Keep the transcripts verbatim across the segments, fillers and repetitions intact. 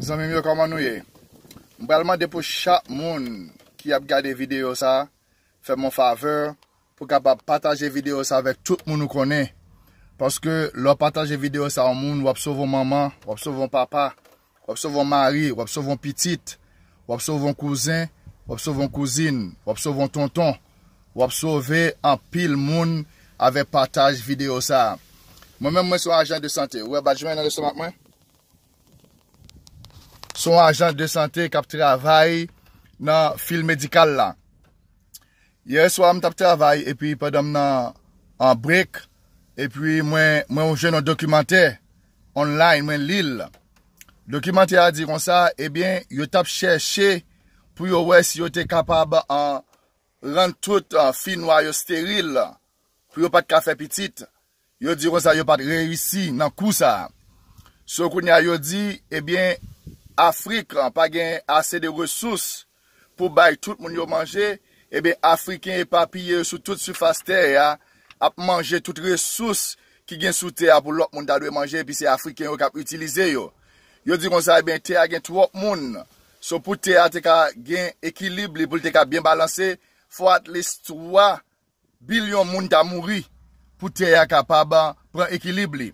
Zanmi m yo, kòman nou ye? M pral mande pou chak moun ki ap gade videyo sa, fè m yon favè pou kapab pataje videyo sa avèk tout moun ou konnen. Paske lè w pataje videyo sa yon moun, w ap sove yon manman, w ap sove yon papa, w ap sove yon mari, w ap sove yon pitit, w ap sove yon kouzen, w ap sove yon kouzin, w ap sove yon tonton, w ap sove anpil moun avèk pataj videyo sa. Mwen menm, mwen se yon ajan de sante. Ou wè bat jwen nan lestomak mwen? Se yon ajan de sante k ap travay nan fil medikal la. Yè swa, m t ap travay, epi pandan m nan an break, epi mwen, mwen jwenn yon dokimantè online, mwen li l. Dokimantè a di konsa, ebyen, yo t ap chèche pou yo wè si yo te kapab an, rann tout an, fi nwa yo steril, pou yo pa t ka fè pitit. Yo di konsa yo pa t reyisi nan kou sa a. So kounye a yo di, ebyen, Afrik pa gen ase de resous pou bay tout moun yo manje, ebyen, Afriken epapiye sou tout sifas tè a ap manje tout resous ki gen sou tè a pou lòt moun ta dwe manje, epi se Afriken yo k ap itilize yo. Yo di konsa, ebyen, tè a gen twòp moun. So pou tè a te ka gen ekilib li, pou l te ka byen balanse, fò at least twa bilyon moun ta mouri pou tè a kapab pran ekilib li.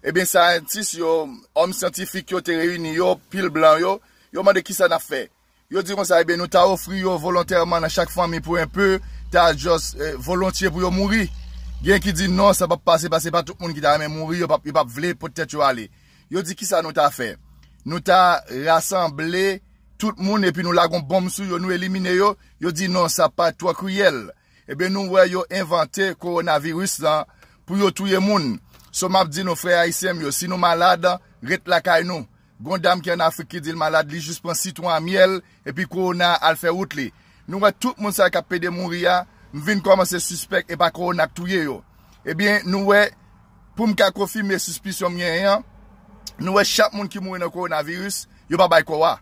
Ebyen, syantis yo, òm syantifik yo te reyini yo, pil blan yo, yo mande kisa n ap fè. Yo di konsa, ebyen, nou ta ofri yo volontèman nan chak fanmi pou enpe, ta just, eh, volontye pou yo mouri. Gen ki di non, sa p ap pase, paske pa tout moun ki ta renmen mouri, yo p ap, yo p ap vle pot tèt yo ale. Yo di kisa nou ta fè. Nou ta rasanble tout moun epi nou lage yon bonm sou yo, nou elimine yo. Yo di non, sa pa twò kriyèl. Ebyen, nou wè yo envante kowonaviris lan pou yo touye moun. So, m ap di nou, frè ayisyen m yo, si nou malad, ret lakay nou. Gon dam ki ann Afrik ki di l malad, li jis pran sitwon a myèl, epi kowona al fè wout li. Nou wè tout moun sa k ap pede mouri a, m vin kòmanse sispèk e pa kowona k touye yo. Ebyen, nou wè, pou m ka konfime sispisyon m genyen an, nou wè chak moun ki mouri nan kowonaviris, yo pa bay kò a.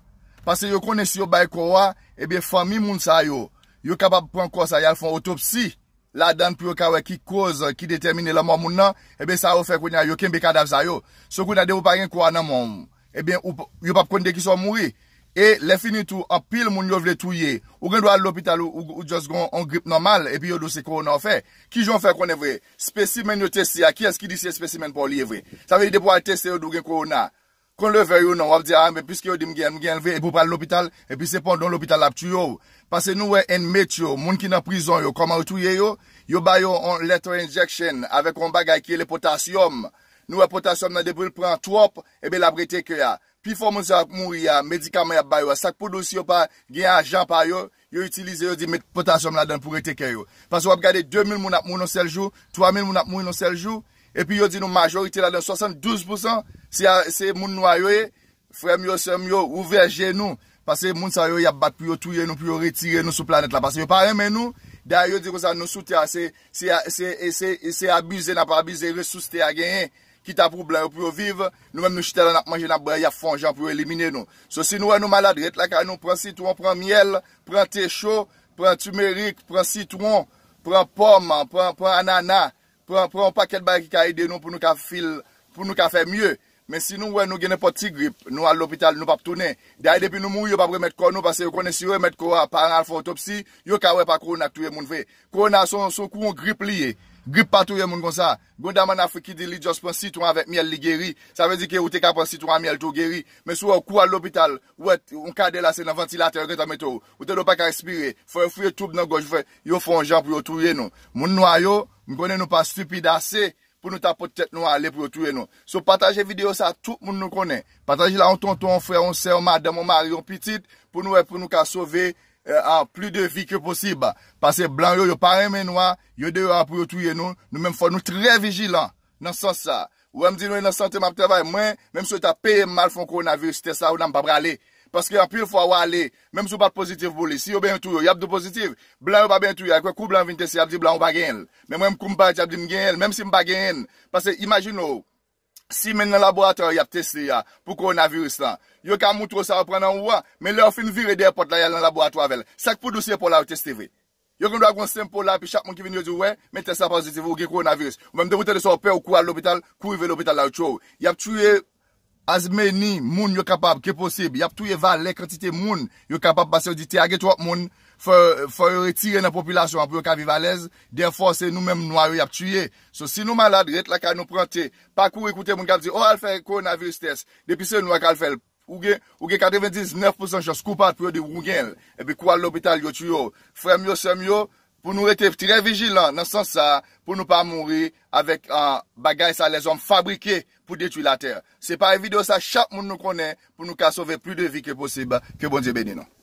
Paske yo konnen si yo bay kò a, ebyen, fanmi moun sa yo, yo kapab pran kò sa, y al fè yon otopsi ladan l pou yo ka wè ki koz ki detèmine lanmò moun nan, ebyen, sa yo fè kounye a, yo kenbe kadav sa yo. So kounye a, depi w pa gen kò a nan men w, ebyen, ou p-, yo p ap konn de kisa w mouri. E lè fini tou, anpil moun yo vle touye. Ou gen dwa al lopital, ou, ou, ou just gen yon grip nòmal, epi yo di w se kowona w fè. Kijan w fè konnen vre? Spesimèn yo teste a, kiyès ki di se spesimèn pa w li ye vre? Sa vle di depi w al teste, yo di w gen kowona. Kon leve yo non, w ap di, a, men piske yo di m gen, m gen l vre, epi w pral lopital, epi se pandan w lopital l ap tiye w. Paske nou wè inmate yo, moun ki nan prizon yo, kòman yo touye yo? Yo ba yo yon lethal injection avèk yon bagay ki rele potasyòm. Nou wè potasyòm nan depi l pran twòp, ebyen l ap rete kè a. Pifò moun sa yo ap mouri a, medikaman y ap ba yo a, sa k pou di w si yo pa gen ajan pa yo, yo itilize, yo di met potasyòm ladan l pou rete kè yo. Paske w ap gade de mil moun ap mouri nan sèl jou, twa mil moun ap mouri nan sèl jou, epi yo di nou majorite ladan, swasanndouz pousan, se a, se moun nwa yo ye. Frè m yo, sè m yo, ouvè je nou. Paske moun sa yo, y ap bat pou yo touye nou, pou yo retire nou sou planèt la. Paske yo pa renmen nou. Dayè, yo di konsa, nou sou tè a, se, se, se, se, se abize n ap abize resous tè a genyen, ki ta pou blan yo pou yo viv. Nou menm, nou chita la, n ap manje, n ap bwè, y ap fè yon jan pou yo elimine nou. So, si nou wè nou malad, ret lakay nou, pran sitwon, pran myèl, pran te cho, pran timerik, pran sitwon, pran pòm, pran, pran anana, pran, pran yon pakèt bagay ki ka ede nou pou nou ka fil, pou nou ka fè mye. Men si nou wè nou gen nenpòt ti grip, nou al lopital, nou p ap tounen. Dayè, depi nou mouri, yo p ap remèt kò nou, paske yo konnen si yo remèt kò a, paran al fè otopsi, yo ka wè pa kowona k touye moun vre. Kowona se yon, se yon kou yon grip li ye. Grip pa touye moun konsa. Gon dam ann Afrik ki di li just pran sitwon avèk myèl, li geri. Sa vle di ke ou te ka pran sitwon a myèl tou, ou geri. Men si w wè ou kou al lopital, ou wè yon kadè la se nan vantilatè yo gentan mete w. Ou tande w pa ka respire. Fò yo fouye toub nan gòj, fò yo fè yon jan pou yo touye nou. Moun nwa yo, m konnen nou pa stipid ase pou nou ta pot tèt nou ale pou yo touye nou. So, pataje videyo sa a tout moun nou konnen. Pataje l a yon tonton, yon frè, yon sè, yon madanm, yon mari, yon pitit, pou nou wè, pou nou ka sove, eh, ah, plis de vi ke posib. Paske blan yo, yo pa renmen nwa, yo deyò a pou yo touye nou. Nou menm fò nou trè vijilan nan sans sa. Ou wè m di nou e nan sante m ap travay. Mwen, menm si yo ta peye m mal fè yon kowonaviris tès la, ou nan m pa prale. Paske anpil fwa w ale, menm si w pa t pozitif pou li, si yo benyen touye w, y ap di w pozitif. Blan yo pa benyen touye, akwè kou blan vin teste, y ap di blan ou pa genyen l. Men mwen, kou m parèt, y ap di m genyen l, menm si m pa genyen l. Paske imajine w, simenn nan laboratwa y ap teste a pou kowonaviris lan. Yo ka moutre w sa yo pran nan ou a, men lè yo fin vire dèyè pòt la, y al nan laboratwa avè l. Sa k pou di w se pa w la yo teste vre? Yo gen dwa gen yon senp pa w la, epi chak moun ki vin yo di w, wè, men tès la pozitif, ou gen kowonaviris. Ou menm depi w tande sa, w pè, ou kouri al lopital, kou rive lopital la, yo tchwe w. Y ap touye as many moun yo kapab ke posib. Y ap touye valè kantite moun yo kapab, paske yo di te a gen twòp moun, fò, fò yo retire nan popilasyon an pou yo ka viv alèz. Therefore, se nou menm nwa yo y ap tiye. So, si nou malad, ret lakay nou, pran te. Pa kouri koute moun k ap di, "O, al fè kowonaviris tès." Depi se nwa k al fè l, ou gen, ou gen katrevendiznèf pousan chans koupab pou yo di ou gen l. Epi kou al lopital, yo tiye w. Frè m yo, sè m yo, pou nou rete trè vijilan nan sans sa, pou nou pa mouri avèk, ah, bagay sa lèzòm fabrike pou detwi latè. Se pare videyo sa, chak moun nou konnen, pou nou ka sove plis de vi ke posib. Ke Bondye beni nou.